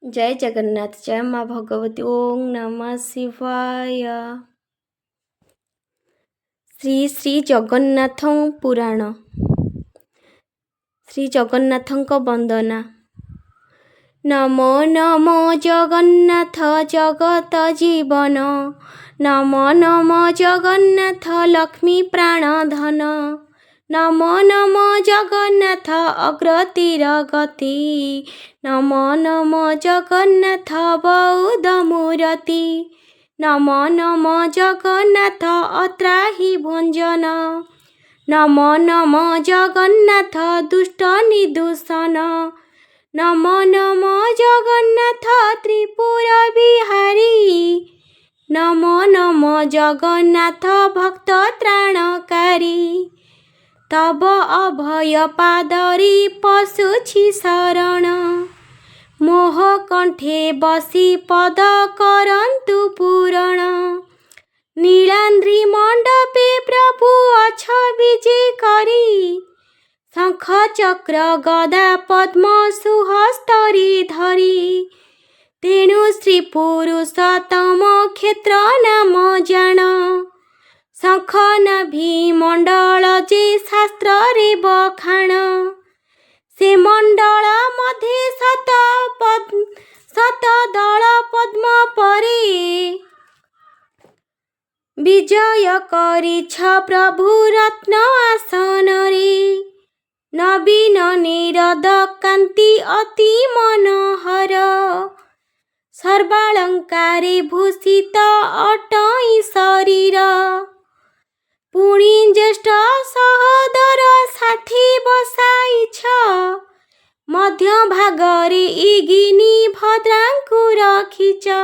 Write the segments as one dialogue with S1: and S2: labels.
S1: ଜୟ ଜଗନ୍ନାଥ, ଜୟ ମା ଭଗବତୀ, ଓଁ ନମଃ ଶିବାୟ। ଶ୍ରୀ ଶ୍ରୀ ଜଗନ୍ନାଥ ପୁରାଣ। ଶ୍ରୀ ଜଗନ୍ନାଥଙ୍କ ବନ୍ଦନା। ନମୋ ନମୋ ଜଗନ୍ନାଥ ଜଗତ ଜୀବନ, ନମୋ ନମୋ ଜଗନ୍ନାଥ ଲକ୍ଷ୍ମୀ ପ୍ରାଣଧନ, ନମୋ ନମୋ ଜଗନ୍ନାଥ ଅଗ୍ରତୀର ଗତି, ନମୋ ନମୋ ଜଗନ୍ନାଥ ବୌଦ୍ଧ ମୂରତି, ନମୋ ନମୋ ଜଗନ୍ନାଥ ଅତ୍ରାହି ଭଞ୍ଜନ, ନମୋ ନମୋ ଜଗନ୍ନାଥ ଦୁଷ୍ଟ ନିଦୂଷଣ, ନମୋ ନମୋ ଜଗନ୍ନାଥ ତ୍ରିପୁର ବିହାରୀ, ନମୋ ନମୋ ଜଗନ୍ନାଥ ଭକ୍ତ ତ୍ରାଣକାରୀ। ତବ ଅଭୟ ପାଦରେ ପଶୁଛି ଶରଣ, ମୋହ କଣ୍ଠେ ବସି ପଦ କରନ୍ତୁ ପୂରଣ। ନୀଳାଦ୍ରି ମଣ୍ଡପେ ପ୍ରଭୁ ଅଛ ବିଜେ କରି, ଶଙ୍ଖ ଚକ୍ର ଗଦା ପଦ୍ମ ସୁହସ୍ତରେ ଧରି। ତେଣୁ ଶ୍ରୀ ପୁରୁଷୋତ୍ତମ କ୍ଷେତ୍ର ନାମ ଜାଣ, ଶଙ୍ଖ ନାଭି ମଣ୍ଡଳ ଯେ ଶାସ୍ତ୍ରରେ ବଖାଣ। ସେ ମଣ୍ଡଳ ମଧ୍ୟେ ଶତ ଦଳ ପଦ୍ମ ପରେ, ବିଜୟ କରିଛ ପ୍ରଭୁ ରତ୍ନ ଆସନରେ। ନବୀନ ନୀରଦ କାନ୍ତି ଅତି ମନୋହର, ସର୍ବାଳଙ୍କାରେ ଭୂଷିତ ଅଟଇ ଶରୀର। ପୁଣି ଜ୍ୟେଷ୍ଠ ସହୋଦର ସାଥୀ ବସାଇଛ, ମଧ୍ୟ ଭାଗରେ ଇଗିନି ଭଦ୍ରାଙ୍କୁ ରଖିଛ।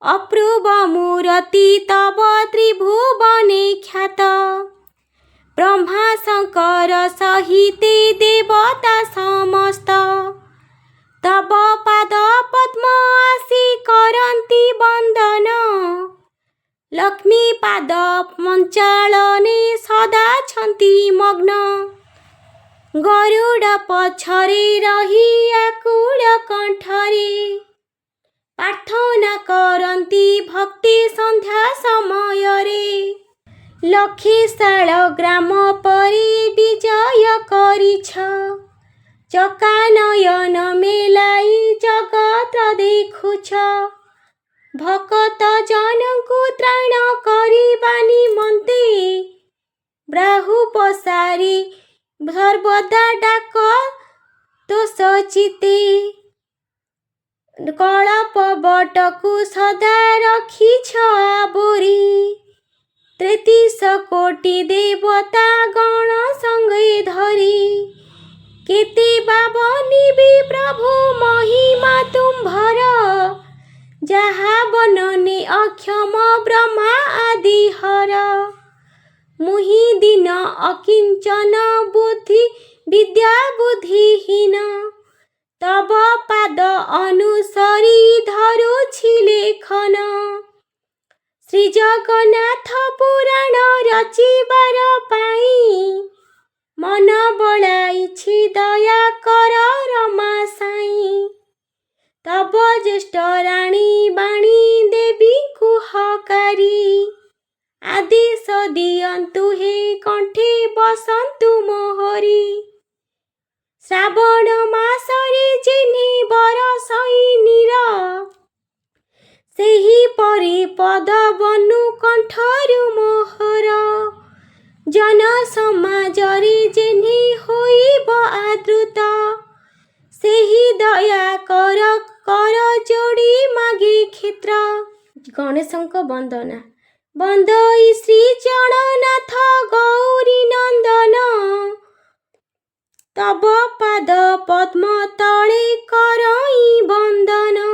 S1: ଅପୂର୍ବ ମୂରତି ତବ ତ୍ରିଭୁବନେ ଖ୍ୟାତ, ବ୍ରହ୍ମା ଶଙ୍କର ସହିତେ ଦେବତା ସମସ୍ତ। ତବ ପାଦ ପଦ୍ମ ଆସି କରନ୍ତି ବନ୍ଦନ, ଲକ୍ଷ୍ମୀ ପାଦ ମଞ୍ଚାଳନେ ସଦା ଛନ୍ତି ମଗ୍ନ। ଗରୁଡ଼ ପଛରେ ରହି ଆକୁଳ କଣ୍ଠରେ, ପ୍ରାର୍ଥନା କରନ୍ତି ଭକ୍ତି ସନ୍ଧ୍ୟା ସମୟରେ। ଲକ୍ଷେ ଗ୍ରାମ ପରି ବିଜୟ କରିଛ, ଚକାନୟନ ମେଲାଇ ଜଗତ ଦେଖୁଛ। ଭକତ ଜନଙ୍କୁ ତ୍ରାଣ କରିବା ନିମନ୍ତେ, ବାହୁ ପସାରି ସର୍ବଦା ଡାକ ତୋଷ ଚିତ୍ତେ। କଳପ ବଟକୁ ସଦା ରଖିଛ ଆବୋରି, 33 କୋଟି ଦେବତା ଗଣ ସଙ୍ଗେ ଧରି। କେତେ ବା ବର୍ଣ୍ଣିବି ପ୍ରଭୁ ମହିମା ତୁମ୍ଭର, ଯାହା ବର୍ଣ୍ଣନେ ଅକ୍ଷମ ବ୍ରହ୍ମା ଆଦି ହର। ମୁହିଁ ଦୀନ ଅକିଞ୍ଚନ ବୁଦ୍ଧି ବିଦ୍ୟା ବୁଦ୍ଧିହୀନ, ତବ ପାଦ ଅନୁସରି ଧରୁଛି ଲେଖନ। ଶ୍ରୀ ଜଗନ୍ନାଥ ପୁରାଣ ରଚିବାର ପାଇଁ, ମନ ବଳାଇଛି ଦୟା କର ରମା ସାଇଁ। ତବ ଜ୍ୟେଷ୍ଠ ରାଣୀ ବାଣୀ ଦେବୀଙ୍କୁ ହକାରି, ଆଦେଶ ଦିଅନ୍ତୁ ହେ କଣ୍ଠେ ବସନ୍ତୁ ମୋହରି। ଶ୍ରାବଣ ମାସରେ ଯେହ୍ନେ ବରଷଇ ନୀର, ସେହିପରି ପଦ ବନୁ କଣ୍ଠରୁ ମୋହର। ଜନ ସମାଜରେ ଯେହ୍ନେ ହୋଇବ ଆଦୃତ, ସେହି ଦୟା କର କର ଯୋଡ଼ି ମାଗେ କ୍ଷେତ୍ର। ଗଣେଶଙ୍କ ବନ୍ଦନା। ବନ୍ଦଇ ଶ୍ରୀ ଚରଣନାଥ ଗୌରୀ ନନ୍ଦନ, ତବ ପାଦ ପଦ୍ମ ତଳେ କରଇ ବନ୍ଦନ।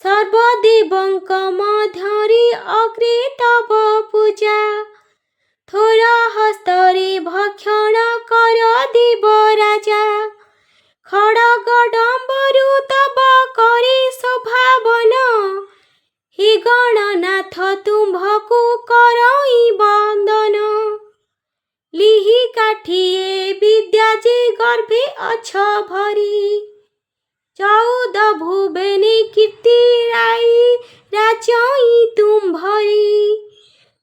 S1: ସର୍ବଦେବଙ୍କ ମଧ୍ୟରେ ଅଗ୍ରେ ତବ ପୂଜା, ଥୋର ହସ୍ତରେ ଭକ୍ଷଣ କର ଦେବରାଜା। ଖଡ଼ଗ ଡମ୍ବରୁ ତବ କରେ ଶୋଭାବନ, ହେ ଗଣନାଥ ତୁମ୍ଭକୁ କରଇ ବନ୍ଦନ। ଲିହି କାଠିଏ ବିଦ୍ୟା ଯେ ଗର୍ଭେ ଅଛ ଭରି, 14 ଭୁବନେ କୀର୍ତ୍ତି ରାଇ ରାଜଇ ତୁମ୍ଭରି।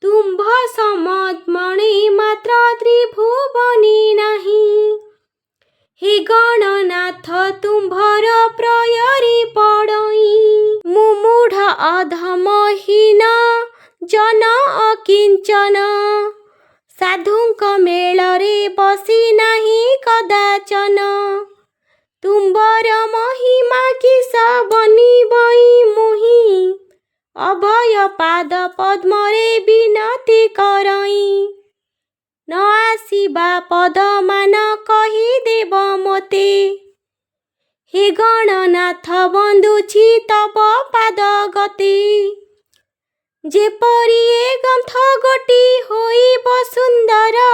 S1: ତୁମ୍ଭ ସମମଣେ ମାତ୍ର ତ୍ରିଭୁବନେ ନାହିଁ। ହେ ଗଣନାଥ, ତୁମ୍ଭର ପ୍ରୟରେ ପଡ଼ଇ। ମୁଁ ମୂଢ଼ ଅଧମହୀନ ଜନ ଅକିଞ୍ଚନ, ସାଧୁଙ୍କ ମେଳରେ ବସି ନାହିଁ କଦାଚନ। ତୁମ୍ଭର ମହିମା କିସ ବର୍ଣ୍ଣିବଇଁ ମୁହିଁ? ଅଭୟ ପାଦ ପଦ୍ମରେ ବିନତି କରଇଁ। ନ ଆସିବା ପଦମାନ କହିଦେବ ମୋତେ। ହେ ଗଣନାଥ, ବନ୍ଦୁଛି ତବ ପାଦ ଗତେ। ଯେପରି ଏ ଗ୍ରନ୍ଥ ଗୋଟି ହୋଇବ ସୁନ୍ଦର,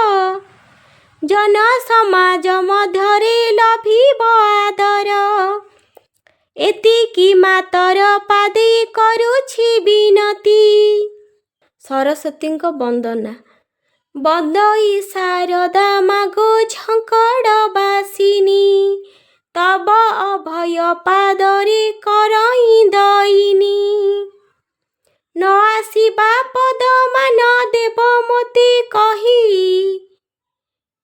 S1: ଜନ ସମାଜ ମଧ୍ୟରେ ଲଭିବ ଆଦର। ଏତିକି ମାତର ପାଦେ କରୁଛି ବିନତି। ସରସ୍ୱତୀଙ୍କ ବନ୍ଦନା। ବନ୍ଦଇ ଶାରଦା ମାଗୋ ଝଙ୍କଡ଼ ବାସିନୀ, ତବ ଅଭୟ ପାଦରେ କରଇଁ ଦଇନି। ନ ଆସିବା ପଦମାନ ଦେବ ମୋତେ କହି,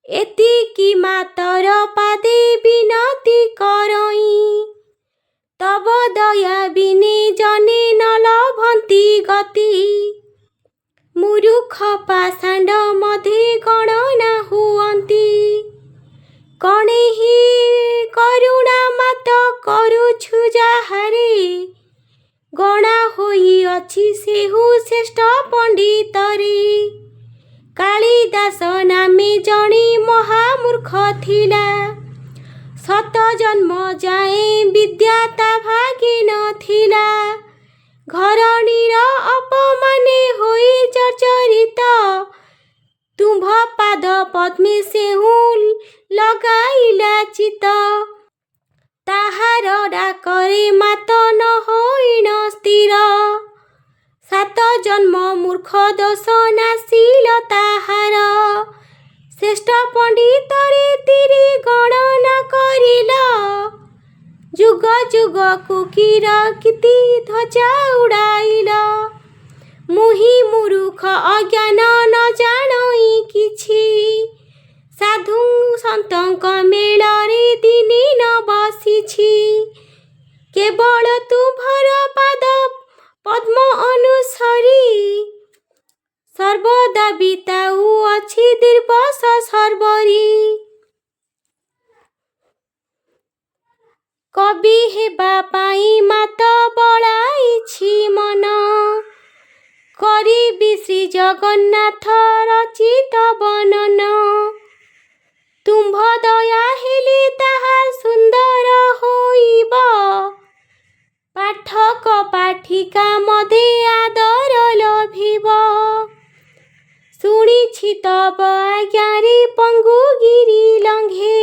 S1: ଏତିକି ମାତର ପାଦେ ବିନତି କରଇଁ। ତବ ଦୟା ବିନେ ଜନେ ନ ଲଭନ୍ତି ଗତି, ମୂରୁଖ ପାଷାଣ୍ଡ ମଧ୍ୟେ ଗଣନା ହୁଅନ୍ତି। କଣେହି କରୁଣା ମାତ କରୁଛୁ ଯାହାରେ, ଗଣା ହୋଇଅଛି ସେହୁ ଶ୍ରେଷ୍ଠ ପଣ୍ଡିତରେ। କାଳିଦାସ ନାମେ ଜଣେ ମହାମୂର୍ଖ ଥିଲା, ଶତ ଜନ୍ମ ଯାଏଁ ବିଦ୍ୟା ତା ଭାଗ୍ୟେ ନଥିଲା। ଘରଣୀର ଅପମାନେ ହୋଇ ଜର୍ଜରିତ, ତୁମ୍ଭ ପାଦ ପଦ୍ମେ ସେହୁ ଲଗାଇଲା ଚିତ୍ତ। ତାହାର ଡାକରେ ମାତ ନ ହୋଇଣ ସ୍ଥିର, ସାତ ଜନ୍ମ ମୂର୍ଖ ଦୋଷ ନାଶିଲ ତାହାର। ଶ୍ରେଷ୍ଠ ପଣ୍ଡିତରେ ତୀରେ ଗଣନା କରିଲ, ଯୁଗ ଯୁଗକୁ କୀର୍ତି ଧ୍ୱଜା ଉଡ଼ାଇଲ। ମୁହିଁ ମୂରୁଖ ଅଜ୍ଞାନ ନ ଜାଣଇ କିଛି, ସାଧୁ ସନ୍ତଙ୍କ ମେଳରେ ଦିନେ ନ ବସିଛି। କେବଳ ତୁମ୍ଭର ପାଦ ପଦ୍ମ ଅନୁସରି, ସର୍ବଦା ବିତାଉଅଛି ଦିବସ ସର୍ବରି। କବି ହେବା ପାଇଁ ମାତ ବଳାଇଛି ମନ, କରିବି ଶ୍ରୀ ଜଗନ୍ନାଥ ରଚିତ ବର୍ଣ୍ଣନ। ତୁମ୍ଭ ଦୟା ହେଲେ ତାହା ସୁନ୍ଦର ହୋଇବ, ପାଠକ ପାଠିକା ମଧ୍ୟେ ଆଦର ଲଭିବ। ଶୁଣିଛି ତବ ଆଜ୍ଞାରେ ପଙ୍ଗୁ ଗିରି ଲଙ୍ଘେ,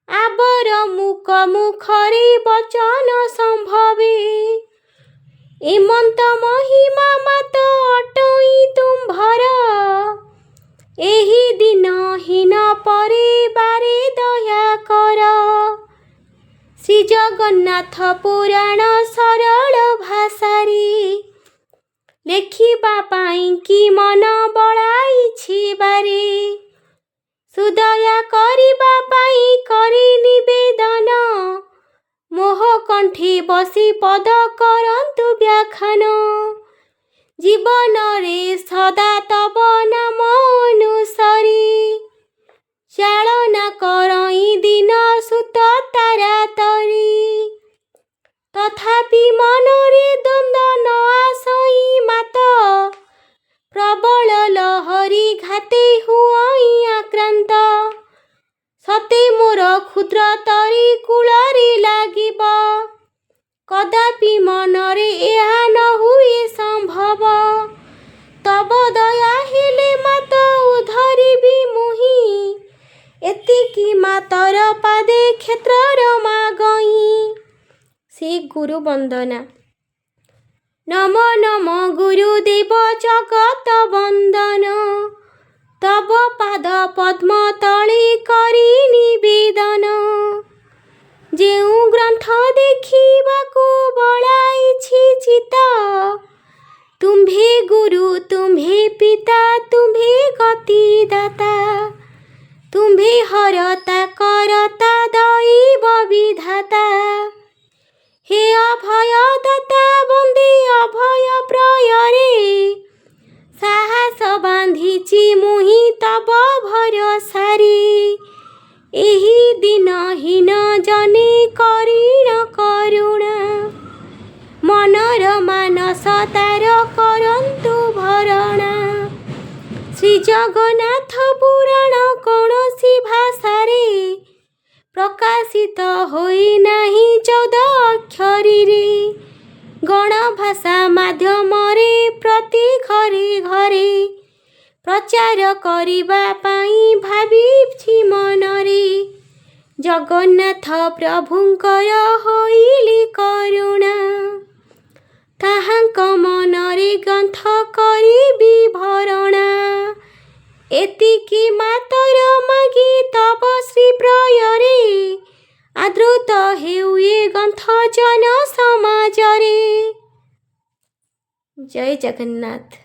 S1: ଆବର ମୂକ ମୁଖରେ ବଚନ ସମ୍ଭବେ। ଏମନ୍ତ ମହିମା ମାତ ଅଟଇ ତୁମ୍ଭର, ଏହି ଦୀନହୀନ ପରିବାରେ ଦୟା କର। ଶ୍ରୀଜଗନ୍ନାଥ ପୁରାଣ ସରଳ ଭାଷାରେ ଲେଖିବା ପାଇଁ କି ମନ ବଳାଇଛି ବାରେ। ସୁଦୟା କରିବା ପାଇଁ କରି ନିବେଦନ, ମୋହ କଣ୍ଠେ ବସି ପଦ କରନ୍ତୁ ବ୍ୟାଖ୍ୟାନ। ଜୀବନରେ ସଦା ତବ ନାମ ଅନୁସରି, ଚାଳନା କରଇ ଦିନ ସୁତ ତାରାତରି। ତଥାପି ମନରେ ଦ୍ୱନ୍ଦ୍ୱ ନ ଆସଇ ମାତ, ପ୍ରବଳ ଲହରୀ ଘାତେ ହୁଅଇ ଆକ୍ରାନ୍ତ। ସତେ ମୋର କ୍ଷୁଦ୍ର ତରି କୂଳରେ ଲାଗିବ, କଦାପି ମନରେ ଏହା ନ ହୁଏ ସମ୍ଭବ। ତବ ଦୟା ହେଲେ ମାତ ଉଦ୍ଧରିବି ମୁହିଁ, ଏତିକି ମାତର ପାଦେ କ୍ଷେତ୍ରର ମାଗଇଁ। ଶ୍ରୀ ଗୁରୁ ବନ୍ଦନା। ନମ ନମ ଗୁରୁଦେବ ଜଗତ ବନ୍ଦନ, ତବ ପାଦ ପଦ୍ମ ତଳେ କରି ନିବେଦନ। ଯେଉଁ ଗ୍ରନ୍ଥ ଦେଖି ତୁମ୍ଭେ ଗୁରୁ, ତୁମ୍ଭେ ପିତା, ତୁମ୍ଭେ ଗତିଦାତା, ତୁମ୍ଭେ ହରତା କରତା ଦୈବ ବିଧାତା। ହେ ଅଭୟଦାତା, ବନ୍ଦେ ଅଭୟ ପ୍ରୟରେ। ସାହସ ବାନ୍ଧିଛି ମୁହିଁ ତବ ଭରସାରେ। ଏହି ଦୀନହୀନ ଜନେ କରିଣ କରୁଣା, ମନର ମାନସ ତାର କରନ୍ତୁ ଭରଣା। ଶ୍ରୀ ଜଗନ୍ନାଥ ପୁରାଣ କୌଣସି ଭାଷାରେ ପ୍ରକାଶିତ ହୋଇନାହିଁ 14 ଅକ୍ଷରୀରେ। ଗଣଭାଷା ମାଧ୍ୟମରେ ପ୍ରତି ଘରେ ଘରେ ପ୍ରଚାର କରିବା ପାଇଁ ଭାବିଛି ମନରେ। ଜଗନ୍ନାଥ ପ୍ରଭୁଙ୍କର ହୋଇଲି କରୁଣା, ତାହାଙ୍କ ମନରେ ଗ୍ରନ୍ଥ କରିବି ଭରଣା। ଏତିକି ମାତର ମାଗି ତବ ଶ୍ରୀ ପ୍ରୟରେ, ଆଦୃତ ହେଉ ଏ ଗ୍ରନ୍ଥ ଜନ ସମାଜରେ। ଜୟ ଜଗନ୍ନାଥ।